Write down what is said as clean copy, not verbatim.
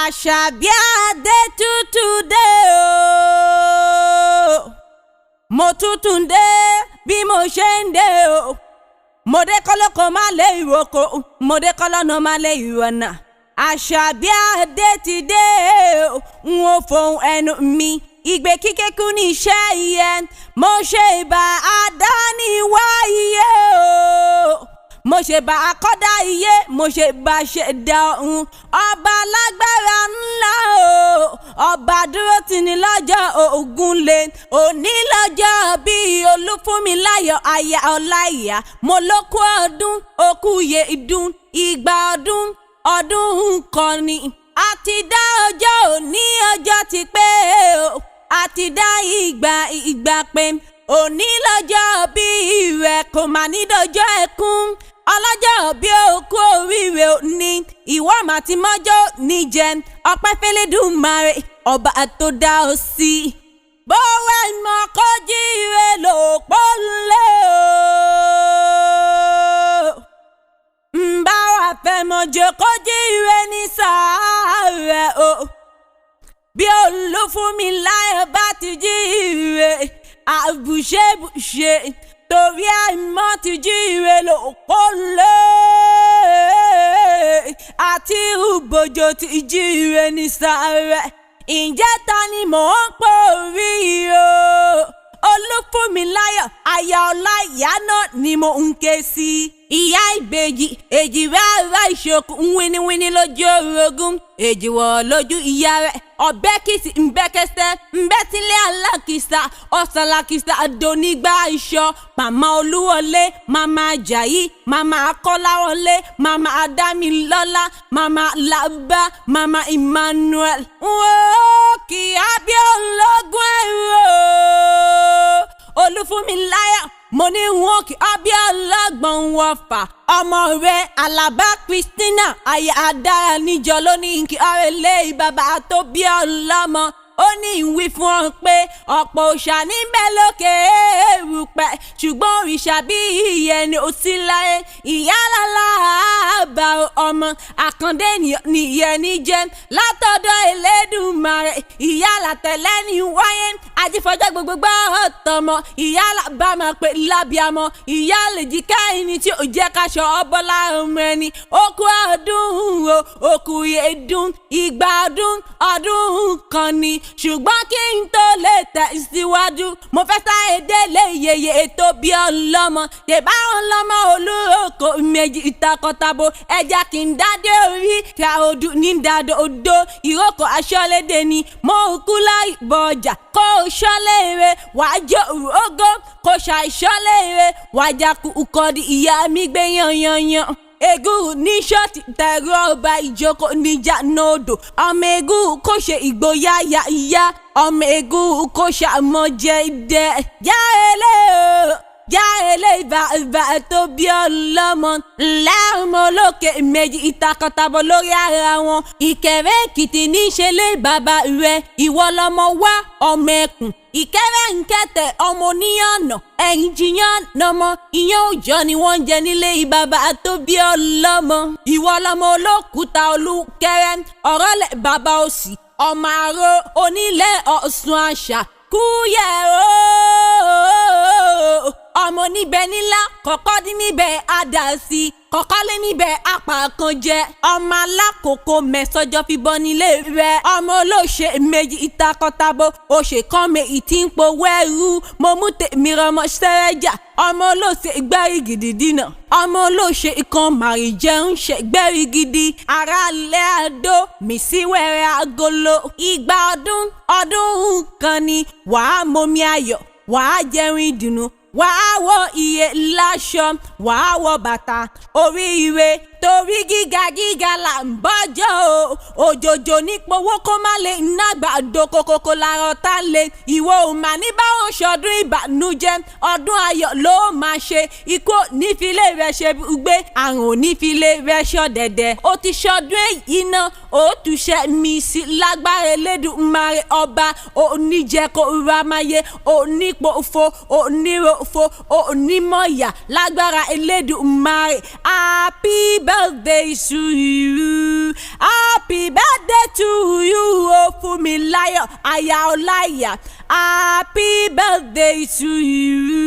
Àṣàbí Adé tútù dé o, mo tútù dé bí mo ṣe ń dé o. Mo dé kọ́lọ́kọ́ má lè ìrókò, mo dé kọ́lọ́nà má lè ìrọ̀nà. Àṣàbí Adé ti dé o, n ò fohùn ẹnu mi ìgbé kíkékú ní iṣẹ́ ìyẹn. Mo ṣe ìbà àdániwáyé o, mo ṣe bá akọ́dá iye, mo ṣe bá ṣe dá ọ̀hún. Ọba lágbára ńlá o, ọba dúró tì ní lọ́jọ́ ògùn lé òní lọ́jọ́ bíi Olúfúnmiláyọ̀ aya Ọláìyá. Mo ló kú ọdún, òkú yẹ ìdún, ìgbà ọdún ọdún kan ni. Àti dá ọjọ́ òní, ọjọ́ ti pé o, àti dá ìgbà ìgbà pé òní lọ́jọ́ bí rẹ̀ kò mà ní dọjọ́ ẹkún. Ọlọ́jọ́ bí òkú oríire òní, ìwọ mà ti mọ́jọ́ níjẹ. Ọpẹ́ fẹ́lẹ́dùmarè ọba tó dá ọ sí. Bówẹ́ mọ̀ kó jíire lòpó lé o, ń bá wa fẹ́ mọ̀jọ́ kó jíire ní sàárẹ̀ o. Bí Olúfúnmiláyọ̀ bá ti jíire, àbùṣebùṣe torí àìmọ́ ti jíire lòpó lé, àti ìbòjò ti jíire ní sàárẹ̀. Ǹjẹ́ ta ni mò ń pò rí o? Olúfúnmiláyọ̀ aya Ọláìyá náà ni mò ń ké sí. Ìyá ìbejì èjì rárá ìṣòkùn wíníwíní lójú orogún, èjì wọ̀ lójú ìyá rẹ̀. Ọ̀bẹ kìsì ńbẹ́kẹsẹ́ ńbẹ́tílé alákìsà ọ̀sánlákìsà donígbà iṣọ́. Màmá Olúwọlé, màmá Ajayi, màmá Akọ́láwọlé, màmá Adámilọ́lá, màmá Làbá, màmá Emmanuel. Wọ́n kì í bí ológun ẹ̀rọ. Olúfúnmiláyọ̀ mo ní wọn kì í bí ọlọ́gbọ̀n wọ̀fà. Ọmọ rẹ̀ Àlàbá Christina aya adára níjọ ló ní kí ọ̀rẹ́ lé bàbá tó bí ọlọ́mọ. Ó ní ìwí fún ọ pé ọ̀pọ̀ òòṣà níbẹ̀ lókè erùpẹ̀, ṣùgbọ́n òrìṣà bí ìyẹn ni ò sí láyé. Ìyá làlá ọmọ àkàndé nìyẹn ní jẹ́ látọ̀dọ̀ Elédùmarè. Ìyá làtẹ̀lẹ́ ní wáyé ajífọjọ́ gbogbo gbọ́ tọmọ. Ìyá làbá máa pè lábíamọ. Ìyá lè jíká ẹni tí ò jẹ́ káṣọ ọbọ̀lá ọmọ ẹni. Okú ọdún o, òkú yẹdùn, ìgbà ọdún ọdún kan ni. Ṣùgbọ́n kí n tó lè tẹ̀síwájú, mo fẹ́ sáré délé yeye ètò bí ọlọ́mọ tèbáwọn lọ́mọ olúròkò méjì ìtakọ̀tabo. Ẹja kì í dádé orí ka odù ní dàdó odò ìrókò aṣọ́lédè ni. Mo kú láì bọ̀jà kó o ṣọ́léere wàá jẹ́ òrógó, kó ṣàìṣọ́léere wàá jákú ukọ́dí. Ìyá mi gbé yanyanyan egúrú ní ṣọ́ọ̀tì tẹ̀rọ ọba ìjókòó níjà nóòdò. Ọmọ egúrú kò ṣe ìgboyà ya ìyá, ọmọ egúrú kò ṣàmọ̀jẹ dẹ. Já elé o, já elé ìbà tó bí ọlọ́mọ ńlá ọmọ olókè méjì ìtakọ̀tàbọ̀ lórí ara wọn. Ìkẹrẹ Èkìtì ní í ṣe lé bàbá rẹ, ìwọ lọmọ wá ọmọ ẹkùn Ìkẹrẹ nkẹtẹ ọmọ oníyànnà ẹ̀yìn jiyàn nọmọ ìyẹn òòjọ́ ni wọ́n ń jẹ nílé ìbàbà tó bí ọlọ́mọ. Ìwọ lọmọ olókùúta olúkẹrẹ ọ̀rọ̀lẹ̀ bàbá òsì ọmọ àrò onílẹ̀ Ọ̀ṣun àṣà kúyẹ̀ ooo. Ọmọ níbẹ̀ nílá kọ̀kọ́ dín níbẹ̀ àdàsí kọ̀kọ́lé níbẹ̀ apàkànjẹ. Ọmọ alákòókò mẹ́sọ́jọ́ fi bọ́ nílé rẹ̀. Ọmọ olóṣè méjì ìtakọ̀tabo òṣè kan méjì tí ń powó ẹrú. Mo mú tèmi rọmọ sẹ́rẹ́jà. Ọmọ olóṣè gbẹ́rì gidi dínà, ọmọ olóṣè kan màrìjẹun ṣe gbẹ́rì gidi. Ara lẹ́ àdó mi sí wẹ́rẹ́ agolo. Ìgbà ọdún ọdún kan ni. Wàá momi ayọ̀, wàá jẹun ìdùnnú, wàá wọ iye láṣọ, wàá wọ bàtà oríire, torí gíga gíga là ń bọ́jọ́ o. Òjòjò nípowó kó má lè nágbàdo kókókó lára ọ̀tá lè. Ìwọ ò mà ní báwọn ṣọdún ìbànújẹ́, ọdún ayọ̀ ló máa ṣe. Ikú ò ní filé rẹ ṣe gbé, àrùn ò ní filé rẹ ṣọ̀dẹ̀dẹ̀. Ó ti ṣọdún èyí náà, ó túṣẹ́ mi sí lágbára Elédùmarè ọba. Oníjẹ kó ramáyé, onípòfo, oníròfo, onímọ̀yà lágbára Elédùmarè. Happy birthday. Birthday to you, happy birthday to you o. Fúnmiláyọ̀ aya Ọláìyá, happy birthday to you.